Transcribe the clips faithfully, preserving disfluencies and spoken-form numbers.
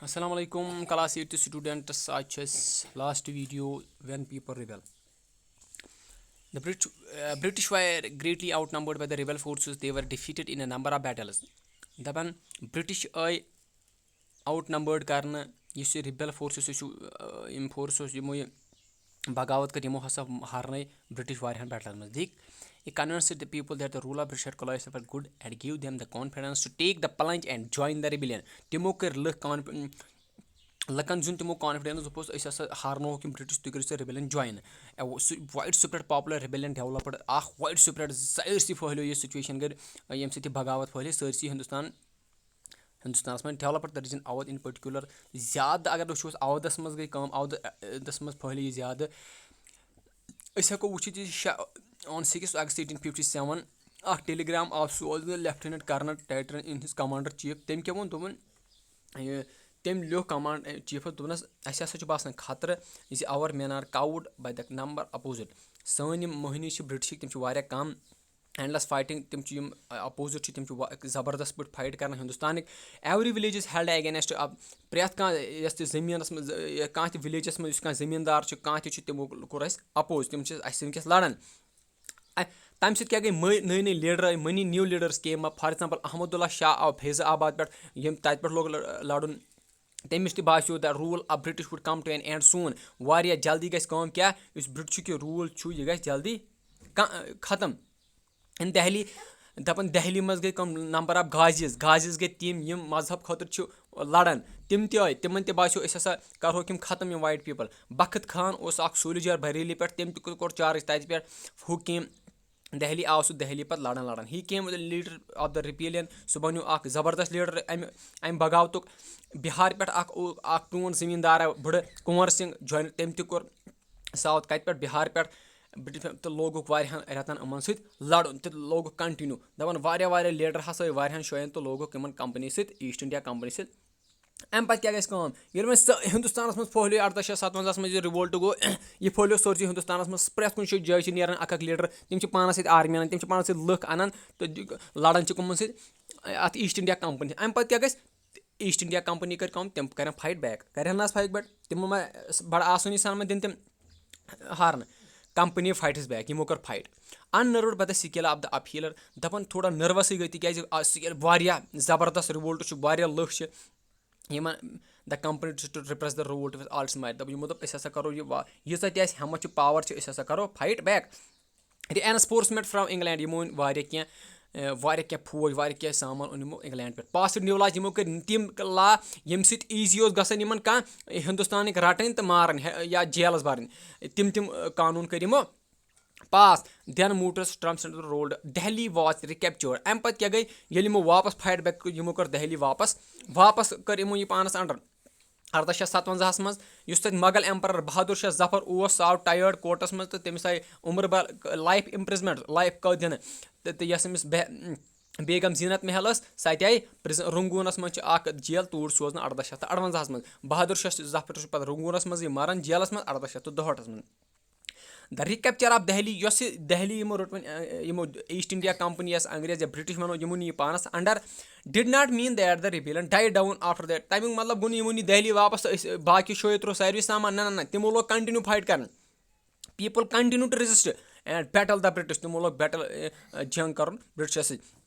السلام علیکم class eighth students، آز چھُ اَسہِ last video when people rebel. The British, uh, British were greatly outnumbered by the rebel forces. They were defeated in a number of battles. دَپان British آے out نمبٲرڈ کرنہٕ، یُس یہِ rebel forces چھُ، یِم forces یِمو یہِ بغاوت کٔر، یِمو ہسا ہارنٲے برٹش واریاہن بیٹلن منٛز۔ They convinced the people that the rule of British had collapsed but good and give them the confidence to take the plunge and join the rebellion. تِمو کٔرۍ لُکھ کانف لُکن زیوٗن تِمو کانفیڈنس، دوٚپُس أسۍ ہسا ہارناوہوکھ یِم برٹش، تُہۍ کٔرِو سا ریبلین جوین۔ سُہ واڈ سپریڈ پاپولر ریبلین ڈیولپڈ، اکھ واڈ سپریڈ سٲرسٕے پھٔہلیو یہِ سچویشن، گٔے ییٚمہِ سۭتۍ یہِ بغاوت پھٔہلے سٲرسٕے ہندوستان ہندوستانس منٛز ڈیولپڈ تہٕ ریجن اودھ ان پرٹیکولر زیادٕ۔ اگر أسۍ وٕچھو اوودس منٛز گٔے کٲم، اودس منٛز پھٔہلے یہِ زیادٕ۔ أسۍ ہٮ۪کو وٕچھِتھ یہِ شےٚ on six August eighteen fifty seven اکھ ٹیلی گرام آو سوزنہٕ لیفٹیننٹ کرنل ٹیٹرن in his commander chief۔ تٔمۍ کیٛاہ ووٚن؟ دوٚپُن، یہِ، تٔمۍ لیوٚکھ کمانڈ چیفس، دوٚپنس، اسہِ ہسا چھُ باسان خطرٕ زِ our men are cowed by the number opposite۔ سٲنۍ یِم موہنی چھِ برٹشٕکۍ، تِم چھِ واریاہ کم، اینڈلس فایٹنگ، تِم چھِ یِم اپوزٹ چھِ، تِم چھِ وا-، زبردست پٲٹھۍ فایٹ کران ہندوستانٕکۍ۔ Every village is held against، پرٛٮ۪تھ کانٛہہ یۄس تہِ زٔمیٖنَس منٛز، یہِ کانٛہہ تہِ وِلیجَس منٛز یُس کانٛہہ زٔمیٖندار چھُ، کانٛہہ تہِ چھُ، تِمو کوٚر اَسہِ اَپوز، تِم چھِ اَسہِ وٕنکیٚس لَڑان۔ اَ-، تَمہِ سۭتۍ کیٛاہ گٔے؟ مٔ-، نٔے نٔے لیٖڈر آیہِ، many new leaders came up۔ For example، Ahmad اللہ شاہ آو فیض آباد پٮ۪ٹھ، یِم تَتہِ پٮ۪ٹھ لوگ لَ-، لَڑُن۔ تٔمِس تہِ باسیو the rule of British would come to an end soon۔ واریاہ جلدی گژھِ کٲم کیٛاہ؟ یُس برٹشُک یہِ روٗل چھُ، یہِ گژھِ جلدی کا-، ختم۔ In Delhi، دَپان دہلی منٛز گٔے کم number of غازیز، غازیز گٔے تِم یِم مذہب خٲطرٕ چھِ لڑان، تِم تہِ آے، تِمن تہِ باسیو أسۍ ہسا کرہوکھ یِم ختم، یِم white people۔ بخت خان اوس اکھ سولجر بریلی پٮ۪ٹھ، تٔمۍ تہِ کوٚر چارج تتہِ پٮ۪ٹھ، ہُہ کیم دہلی آو سُہ دہلی پتہٕ لڑان لڑان۔ He came the leader of the rebellion، سُہ بنیو اکھ زبردست لیڈر امہِ امہِ بغاوتُک۔ بہار پٮ۪ٹھ اکھ او-، اکھ پرون زمیٖندار آو بٕڑٕ کنور سنگھ جوین، تٔمۍ تہِ کوٚر ساوتھ کتہِ پٮ۪ٹھ؟ بہار پٮ۪ٹھ۔ برٹش تہٕ لوگُکھ واریاہن رٮ۪تن یِمن سۭتۍ لڑُن تہٕ لوگُکھ continue۔ دپان واریاہ واریاہ لیڈر ہسا ٲے واریاہن جاین تہٕ لوگُکھ یِمن کمپنی سۭتۍ، ایسٹ انڈیا کمپنی سۭتۍ۔ امہِ پتہٕ کیٛاہ گژھِ کٲم؟ ییٚلہِ وۄنۍ سۄ ہندوستانس منٛز پھٔہلیو اردہ شیٚتھ ستونزہس منٛز یہِ revolt گوٚو، یہِ پھٔہلیو سٲرسٕے ہندوستانس منٛز، پرٛٮ۪تھ کُنہِ جایہِ چھِ نیران اکھ اکھ لیڈر، تِم چھِ پانس سۭتۍ آرمی انان، تِم چھِ پانس سۭتۍ لُکھ انان تہٕ لڑان چھِ کٕمن سۭتۍ؟ اتھ ایسٹ انڈیا کمپنی۔ امہِ پتہٕ کیٛاہ گژھِ؟ ایسٹ انڈیا کمپنی کٔرۍ کٲم، تِم کرن fight back، کرن نہ حظ fight back، تِمو ما بڑٕ آسٲنی سان ما دِن تِم ہارنہٕ؟ کمپنی fights back، یِمو کٔر fight۔ Unnerved by the scale of the upheaval، دپان تھوڑا نروسٕے گٔے، تِکیازِ آ، سُہ ییٚلہِ واریاہ زبردست revolt چھُ، واریاہ لُکھ چھِ یِمن the company to repress the revolt with all its might۔ دپ، یِمو دوٚپ أسۍ ہسا کرو یہِ وا-، ییٖژاہ تہِ اَسہِ ہمت چھِ، power چھِ، أسۍ ہسا کرو fight back۔ Reinforcement from England، یِمو أنۍ واریاہ کینٛہہ، اے، واریاہ کینٛہہ فوج، واریاہ کینٛہہ سامان اوٚن یِمو انگلینڈ پٮ۪ٹھ۔ Passed new laws، یِمو کٔرۍ تِم law ییٚمہِ سۭتۍ easy اوس گژھان یِمن کانٛہہ ہندوستانٕکۍ رٹٕنۍ تہٕ مارٕنۍ، ہے، یا جیلس برٕنۍ۔ تِم تِم، اے، قانوٗن کٔرۍ یِمو pass۔ Then moved to transcend the ruled۔ Delhi was recaptured۔ امہِ پتہٕ کیٛاہ گٔے؟ ییٚلہِ یِمو واپس fight back کٔر، یِمو کٔر دہلی واپس، واپس کٔر یِمو یہِ پانس under۔ اردہ شیٚتھ ستونزہس منٛز یُس تتہِ مغل emperor بہادر شاہ ظفر اوس، سُہ آو tired courtس منٛز تہٕ تٔمِس آیہِ عمر بھر life imprisonment، life قٲد دِنہٕ۔ تہٕ، تہٕ یۄس أمِس بے-، بیگم زینت محل ٲس، سۄ تہِ آیہِ prison، رنگونس منٛز چھِ اکھ جیل، توٗرۍ سوزنہٕ اردہ شیٚتھ تہٕ ارونزاہس منٛز۔ بہادر شاہ ظفر چھُ پتہٕ رنگونس منٛز یہِ مران جیلس منٛز اردہ شیٚتھ تہٕ دُہٲٹھس منٛز۔ The recapture of Delhi، یۄس یہِ دہلی یِمو رٔٹ وۄنۍ، اہ، یِمو ایسٹ انڈیا کمپنی یس انگریز یا برٹش ونو، یِمو نی یہِ پانس under، did not mean that the rebellion died down after that۔ تمیُک مطلب گوٚو نہٕ یِمو نی دہلی واپس تہٕ أسۍ، باقی شویو ترٛوو ساروی سامان، نہ نہ نہ، تِمو لوگ continue fight کرُن۔ People continue to resist and battle the British، تِمو لوگ battle، اہ، جنگ کرُن برٹشس سۭتۍ۔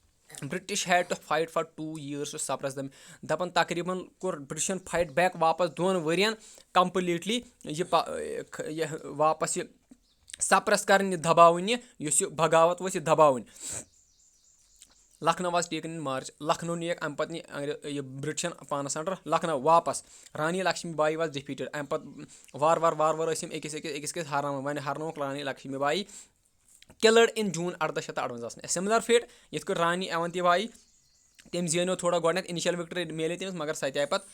British had to fight for two years to suppress them۔ دپان تقریباً کوٚر برٹشن fight back واپس دۄن ؤرین completely، یہِ پا-، یہِ واپس یہِ suppress کرٕنۍ، یہِ دباوٕنۍ، یہِ یُس یہِ بغاوت ؤژھ یہِ دباوٕنۍ۔ Lucknow was taken in March۔ Lucknow نِیَکھ امہِ پتہٕ نی انگریز، یہِ برٹشن پانس under لکھنؤ واپس۔ رانی لکشمی بائی was defeated۔ امہِ پتہٕ وار وار وار وار ٲسۍ یِم أکِس أکِس أکِس أکِس ہراوان، وۄنۍ ہرنووُکھ Rani Lakshmi Bai. Killed in June اردہ شیٚتھ تہٕ ارونزاہس منٛز۔ Similar fate، یِتھ کٲٹھۍ رانی اونتی بائی، تٔمۍ زینیو تھوڑا گۄڈٕنٮ۪تھ initial victory میلے تٔمِس، مگر سۄ تہِ آیہِ پتہٕ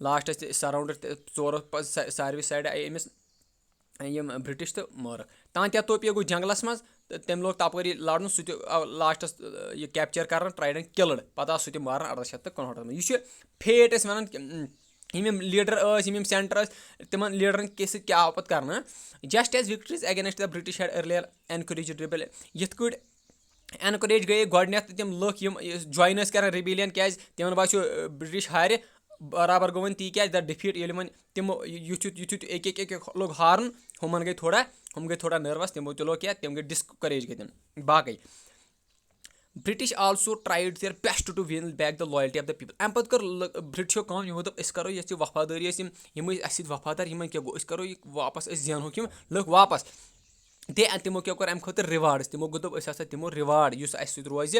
lastس تہِ surrounded تہٕ ژورو پ-، سا-، ساروی side آیہِ أمِس یِم برٹش تہٕ مٲرکھ۔ تانتیا توپے گوٚو جنگلس منٛز تہٕ تٔمۍ لوگ تپٲری لڑُن، سُہ تہِ آو lastس، یہِ capture کرنہٕ، tried and killed، پتہٕ آو سُہ تہِ مارنہٕ اردہ شیٚتھ تہٕ کُنہٲٹھس منٛز۔ یہِ چھُ fate أسۍ ونان، یِم یِم leader ٲسۍ، یِم یِم center ٲسۍ، تِمن leaderن کہِ سۭتۍ کیٛاہ آو پتہٕ کرنہٕ؟ Just as victories against the British had earlier encouraged rebellion، یِتھ کٲٹھۍ encourage گٔیے گۄڈٕنٮ۪تھ تِم لُکھ یِم join ٲسۍ کران rebellion، کیازِ تِمن باسیو، اہ، برٹش ہارِ، برابر گوٚو وۄنۍ تی کیٛازِ، the defeat، ییٚلہِ وۄنۍ تِمو یُتھ یُتھ یُتھ یُتھ اکہِ اکہِ اکہِ اکہِ لوٚگ ہارُن، ہُمن گٔے تھوڑا، ہُم گٔے تھوڑا نٔروَس، تِمو تہِ لوٚگ کیٛاہ، تِم گٔے ڈِسکریج گٔے تِم باقٕے۔ British also tried their best to win back the loyalty of the people. اَمہِ پَتہٕ کٔر لُ- برٹشو کٲم، یِمو دوٚپ أسۍ کَرو یۄس یہِ وفادٲری ٲسۍ یِم یِم ٲسۍ اَسہِ سۭتۍ وفادار، یِمن کیٛاہ گوٚو، أسۍ کَرو یہِ واپَس، أسۍ زینہوکھ یِم لُکھ واپَس۔ تہٕ تِمو کیٛاہ کوٚر اَمہِ خٲطرٕ؟ Rewards۔ تِمو گوٚو دوٚپ أسۍ ہسا دِمو reward یُس اَسہِ سۭتۍ روزِ،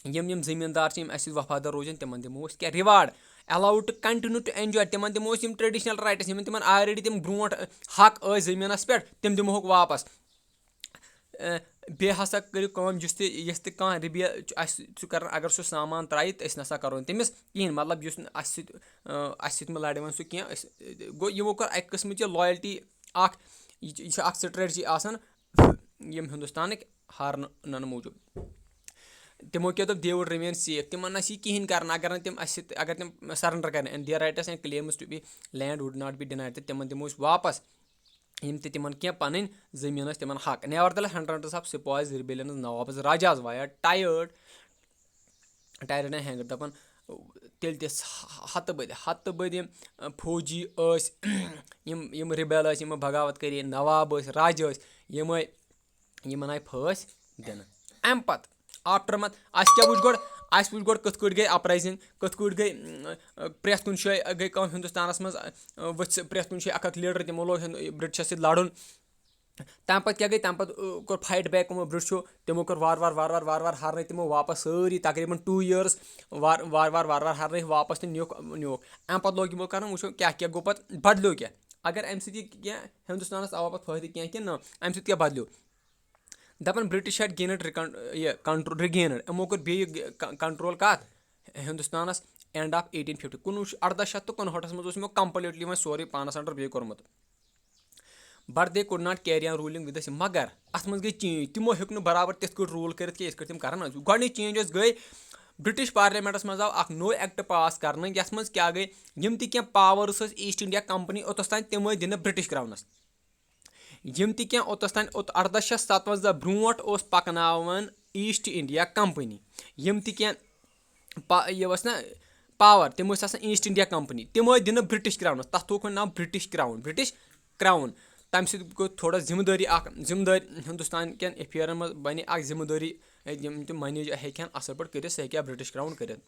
یِم یِم زٔمیٖندار چھِ یِم اَسہِ سۭتۍ وفادار روزن تِمن دِمو أسۍ کیٛاہ؟ Reward۔ Allowed to continue to enjoy، تِمن دِمو أسۍ یِم traditional rights، یِم تِمن already تِم برونٛٹھ حق ٲسۍ زٔمیٖنَس پٮ۪ٹھ، تِم دِمہوکھ واپَس۔ اَ، بیٚیہِ ہسا کٔرِو کٲم، یُس تہِ یُس تہِ کانٛہہ رِبیل چھُ اَسہِ سۭتۍ چھُ کران، اگر سُہ سامان ترٛایہِ تہٕ أسۍ نسا کرو نہٕ تٔمِس کِہینۍ، مطلب یُس نہٕ اَسہِ سۭتۍ اَ، اَسہِ سۭتۍ مہ لڑِ وۄنۍ سُہ کینٛہہ۔ أسۍ گوٚو یِمو کٔر اَکہِ قٕسمٕچ یہِ loyalty اکھ، یہِ چھِ یہِ چھِ اکھ strategy آسان یِم ہندوستانٕکۍ ہارنہٕ نَنہٕ موٗجوٗب۔ تِمو کیٛاہ دوٚپ، they would remain safe، تِمن نہ چھِ یہِ کِہینۍ کرنہٕ اگر نہٕ تِم اَسہِ سۭتۍ، اگر تِم surrender Karan, and their rights and claims to be land would not be denied، تہٕ تِمن دِمو أسۍ واپس یِم تہِ تِمن کینٛہہ پنٕنۍ زٔمیٖن ٲسۍ تِمن حق۔ Nevertheless, hundreds of sepoys, rebellions, Nawabs, Rajas were tired, tired and hanged، دَپان تیٚلہِ تہِ س- ہتہٕ بٔدۍ ہتہٕ بٔدۍ یِم فوجی ٲسۍ، یِم یِم rebel ٲسۍ، یِم بغاوت کٔرۍ، نواب ٲسۍ، راجہِ ٲسۍ، یِمے یِمن آیہِ پھٲسۍ دِنہٕ۔ اَمہِ پتہٕ after month اَسہِ کیٛاہ وٕچھ گۄڈٕ؟ اَسہِ وٕچھ گۄڈٕ کِتھ کٲٹھۍ گٔے uprising، کِتھ کٲٹھۍ گٔے اۭں، پرٛٮ۪تھ کُنہِ جایہِ گٔے کٲم ہندوستانس منٛز، اۭں، ؤژھۍ پرٛٮ۪تھ کُنہِ جایہِ اکھ اکھ leader، تِمو لوگ ہندو- برٹشس سۭتۍ لڑُن۔ تَمہِ پَتہٕ کیٛاہ گٔے؟ تَمہِ پَتہٕ، اۭں، کوٚر fight back یِمو برٹشو، تِمو کوٚر وارٕ وارٕ وارٕ وارٕ وارٕ وارٕ ہرنٲے تِمو واپَس سٲری تقریٖباً two years وارٕ وارٕ وارٕ وارٕ وارٕ ہرنٲے واپَس تہٕ نیوٗکھ نیوٗکھ۔ اَمہِ پَتہٕ لوگ یِمو کَرُن، وٕچھو کیٛاہ کیٛاہ گوٚو پَتہٕ، بَدلیو کیٛاہ۔ اگر اَمہِ سۭتۍ یہِ کینٛہہ ہِندُستانَس آو پَتہٕ فٲیدٕ کینٛہہ کِنہٕ نہ، اَمہِ سۭتۍ کیٛاہ بَدلیو؟ دَپان British had gained recon- یہِ control، regained، یِمو کوٚر بیٚیہِ control کَتھ؟ ہِندُستانَس end of eighteen fifty، کُنوُہ اَرداہ شیٚتھ تہٕ کُنہٲٹھَس منٛز اوس یِمو completely وۄنۍ سورُے پانَس under بیٚیہِ کوٚرمُت۔ But they could not carry on ruling with the، مگر اَتھ منٛز گٔے change، تِمو ہیوٚک نہٕ برابر تِتھ کٲٹھۍ rule کٔرِتھ کینٛہہ یِتھ کٲٹھۍ تِم کران ٲسۍ۔ گۄڈٕنِچ change یۄس گٔے، British Parliamentس منٛز آو اکھ نوٚو act pass کرنہٕ، یَتھ منٛز کیٛاہ گٔے، یِم تہِ کینٛہہ powers ٲسۍ East India Company اوٚتَس تام، تِم ٲسۍ دِنہٕ British Crownس۔ یِم تہِ کینٛہہ اوٚتَس تام، اوٚت اَرداہ شیٚتھ ستوَنزاہ برونٛٹھ اوس پَکناوان East India Company، یِم تہِ کینٛہہ پا-، یہِ ٲس نہ power، تِم ٲسۍ آسان East India Company، تِم ٲسۍ دِنہٕ British Crownس، تَتھ تھوٚوُکھ وۄنۍ ناو British Crown، British Crown۔ تَمہِ سۭتۍ گوٚو تھوڑا ذِمہٕ دٲری اکھ، ذِمہٕ دٲری ہِندُستان کٮ۪ن affairsن منٛز بَنے اکھ ذِمہٕ دٲری، یِم تِم manage ہیٚکہِ ہن اَصٕل پٲٹھۍ کٔرِتھ، سُہ ہیٚکہِ ہا British Crown کٔرِتھ۔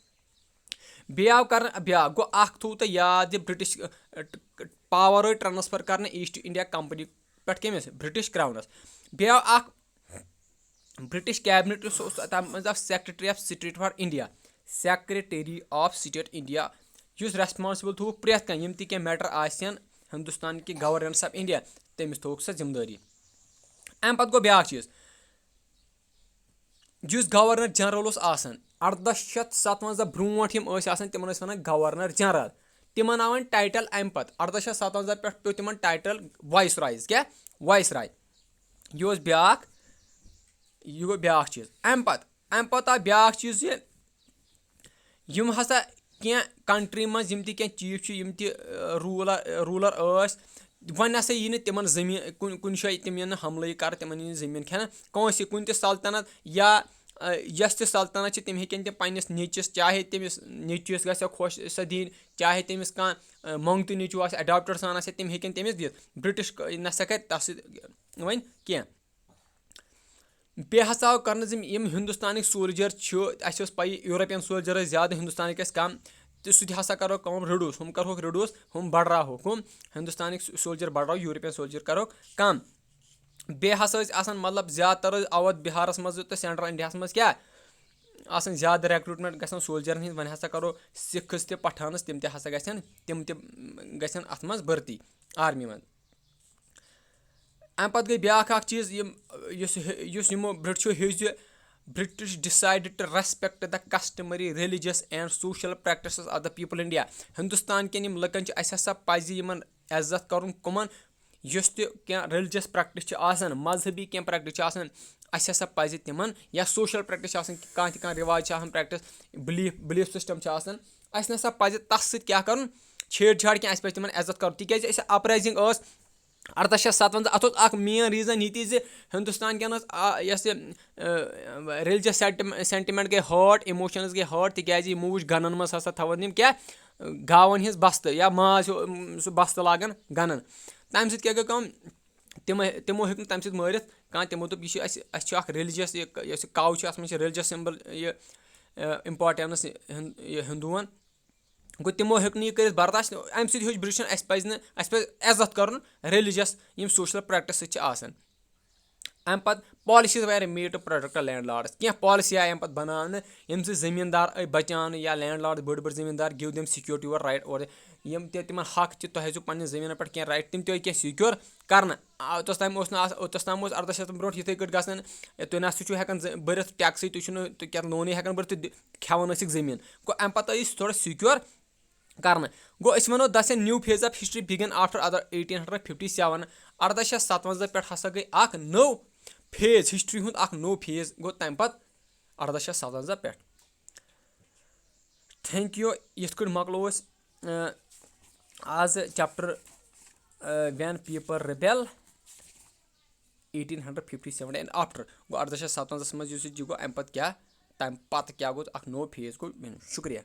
بیٚیہِ آو کرنہٕ، بیٛاکھ گوٚو اکھ تھوٚو تۄہہِ یاد زِ British، اَ، power آے transfer کرنہٕ East India Company پٮ۪ٹھ کٔمِس؟ British Crownس۔ بیٚیہِ آو اکھ British Cabinet، یُس اوس تَتھ منٛز آو Secretary of State for India، Secretary of State India، یُس responsible تھوٚوُکھ پرٛٮ۪تھ کانٛہہ، یِم تہِ کینٛہہ matter آسن ہِندُستان کہِ Governance of India، تٔمِس تھوٚوُکھ سۄ ذِمہٕ دٲری۔ اَمہِ پَتہٕ گوٚو بیٛاکھ چیٖز، یُس Governor General اوس آسان، اَرداہ شیٚتھ ستوَنزاہ برونٛٹھ یِم ٲسۍ آسان، تِمن ٲسۍ وَنان Governor General۔ تِمن آو وۄنۍ title اَمہِ پَتہٕ، اَرداہ شیٚتھ ستوَنزاہ پٮ۪ٹھ پیوٚو تِمن title Viceroys۔ کیٛاہ؟ Viceroy۔ یہِ اوس بیٛاکھ، یہِ گوٚو بیٛاکھ چیٖز۔ اَمہِ پَتہٕ، اَمہِ پَتہٕ آو بیٛاکھ چیٖز زِ یِم ہسا کینٛہہ country منٛز یِم تہِ کینٛہہ chief چھِ، یِم تہِ، اَ، ruler، ruler ٲسۍ، وۄنۍ نسا یی نہٕ تِمن زٔمیٖن کُنہِ، کُنہِ جایہِ تِم یِن نہٕ حملہٕ کَرٕ، تِمن یی نہٕ زٔمیٖن کھٮ۪نہٕ کٲنٛسہِ، کُنہِ تہِ سلطنت یا، اَ، یۄس تہِ سلطنت چھِ، تِم ہیٚکن تِم پننِس نیٚچوِس، چاہے تٔمِس نیٚچوِس گژھِ خۄش سۄ دِنۍ، چاہے تٔمِس کانٛہہ، اَ، مۄنٛگتہٕ نیٚچوٗ آسہِ، adopted son آسہِ، تِم ہیٚکن تٔمِس دِتھ۔ British نسا کرِ تَس سۭتۍ وۄنۍ کینٛہہ۔ بیٚیہِ ہسا آو کرنہٕ زِ یِم ہندوستانٕکۍ soldier چھِ، اَسہِ اوس پَیی European soldier ٲسۍ زیادٕ، ہندوستانٕکۍ ٲسۍ کم، تہٕ سُہ تہِ ہسا کرو کٲم، reduce، ہُم کرہوکھ reduce، ہُم بڑراوہوکھ، ہُم ہندوستانٕکۍ soldier بڑراو، European soldier کرہوکھ کم۔ بیٚیہِ ہسا ٲسۍ آسان، مطلب، زیادٕ تر ٲسۍ اودھ بہارس منٛز تہٕ central India ہس منٛز کیٛاہ آسان زیادٕ recruitment گژھان soldierن ہٕنٛز، وۄنۍ ہسا کرو Sikhs تہِ Pathans، تِم تہِ ہسا گژھن، تِم تہِ گژھن اتھ منٛز بھرتی army منٛز۔ اَمہِ پَتہٕ گٔے بیٛاکھ اَکھ چیٖز، یِم، یُس، یُس یِمو برٹشو ہیوٚچھ زِ British decided to respect the customary, religious and social practices of the people India۔ Hindustan کٮ۪ن یِم لُکَن چھِ، اَسہِ ہسا پَزِ یِمَن عزت کَرُن۔ کٕمَن؟ یُس تہِ کینٛہہ religious practice چھِ آسان، مذہبی کینٛہہ practice چھِ آسان، اَسہِ ہسا پَزِ تِمَن، یا social practice چھِ آسان، کانٛہہ تہِ کانٛہہ رِواج چھِ آسان، practice، belief، belief system چھِ آسان، اَسہِ نہ سا پَزِ تَس سۭتۍ کیٛاہ کَرُن؟ چھیڑ چھاڑ کینٛہہ، اَسہِ پَزِ تِمَن عزت کَرُن، تِکیٛازِ أسۍ uprising ٲس، اَرداہ شیٚتھ ستوَنزاہ، اَتھ اوس اَکھ مین ریٖزَن یہِ تہِ زِ ہِندُستان کٮ۪ن ٲس آ، یۄس یہِ ریلِجَس سینٹِمٮ۪نٛٹ گٔے ہٲٹ، اِموشَنٕز گٔے ہٲٹ، تِکیٛازِ یہِ موٗج گَنَن منٛز ہسا تھاوان یِم کیٛاہ، گاوَن ہِنٛز بستہٕ یا ماز ہیوٗ، سُہ بستہٕ لاگان گَنَن۔ تَمہِ سۭتۍ کیٛاہ گٔے کٲم؟ تِمَے تِمو ہیوٚک نہٕ تَمہِ سۭتۍ مٲرِتھ کانٛہہ۔ تِمو دوٚپ، یہِ چھِ اَسہِ اَسہِ چھُ اَکھ ریلِجَس یہِ یۄس یہِ کَو چھِ، اَتھ منٛز چھِ ریلِجَس سِمبل یہِ اِمپاٹَنٕس یہِ ہِندوٗوَن۔ گوٚو، تِمو ہیوٚک نہٕ یہِ کٔرِتھ برداشت۔ اَمہِ سۭتۍ ہیوٚچھ برٛٹِشَن، اَسہِ پَزِ نہٕ، اَسہِ پَزِ عزت کَرُن ریلِجَس، یِم سوشَل پرٛیکٹِس سۭتۍ چھِ آسان۔ اَمہِ پَتہٕ policies were made to protect landlords۔ کینٛہہ پالسی آیہِ اَمہِ پَتہٕ بَناونہٕ، ییٚمہِ سۭتۍ زٔمیٖندار آیہِ بَچاونہٕ یا لینڈ لارڈ، بٔڑۍ بٔڑۍ زٔمیٖندار، give them security over right over یِم تہِ تِمَن حق چھِ، تۄہہِ ٲسِو پنٛنٮ۪ن زٔمیٖنَن پٮ۪ٹھ کینٛہہ رایٹ، تِم تہِ آیہِ کینٛہہ سیکیور کَرنہٕ۔ آ، اوٚتَس تام اوس نہٕ آسان، اوٚتَس تام اوس اَرداہ شیٚتھ برونٛٹھ یِتھَے کٲٹھۍ گژھان، اے، تُہۍ نہ سا چھُو ہٮ۪کان زٕ-، بٔرِتھ ٹیکسٕے، تُہۍ چھُو نہٕ، تُہۍ کیٛاہ لونٕے ہٮ۪کان بٔرِتھ، تُہۍ دِ-، کھٮ۪وان ٲسِکھ زٔمیٖن۔ گوٚو، اَمہِ پَتہٕ آیہِ سُہ تھوڑا سیکیور کَرنہٕ۔ گوٚو، أسۍ وَنو the new phase of history begin after other eighteen hundred fifty seven۔ اَرداہ شیٚتھ ستوَنزاہ پٮ۪ٹھ ہسا گٔے اَکھ نٔو فیز، ہِسٹرٛی ہُنٛد اَکھ نوٚو فیز گوٚو تَمہِ پَتہٕ اَرداہ شیٚتھ ستوَنزاہ پٮ۪ٹھ۔ Thank U. یِتھ کٲٹھۍ مۄکلو أسۍ، آ، آز چیپٹر، آ، When People Rebel eighteen hundred fifty seven and after۔ گوٚو، اَرداہ شیٚتھ ستوَنزاہَس منٛز یُس یہِ گوٚو، اَمہِ پَتہٕ کیٛاہ، تَمہِ پَتہٕ کیٛاہ گوٚو، اَکھ نوٚو فیز گوٚو۔ شُکریہ۔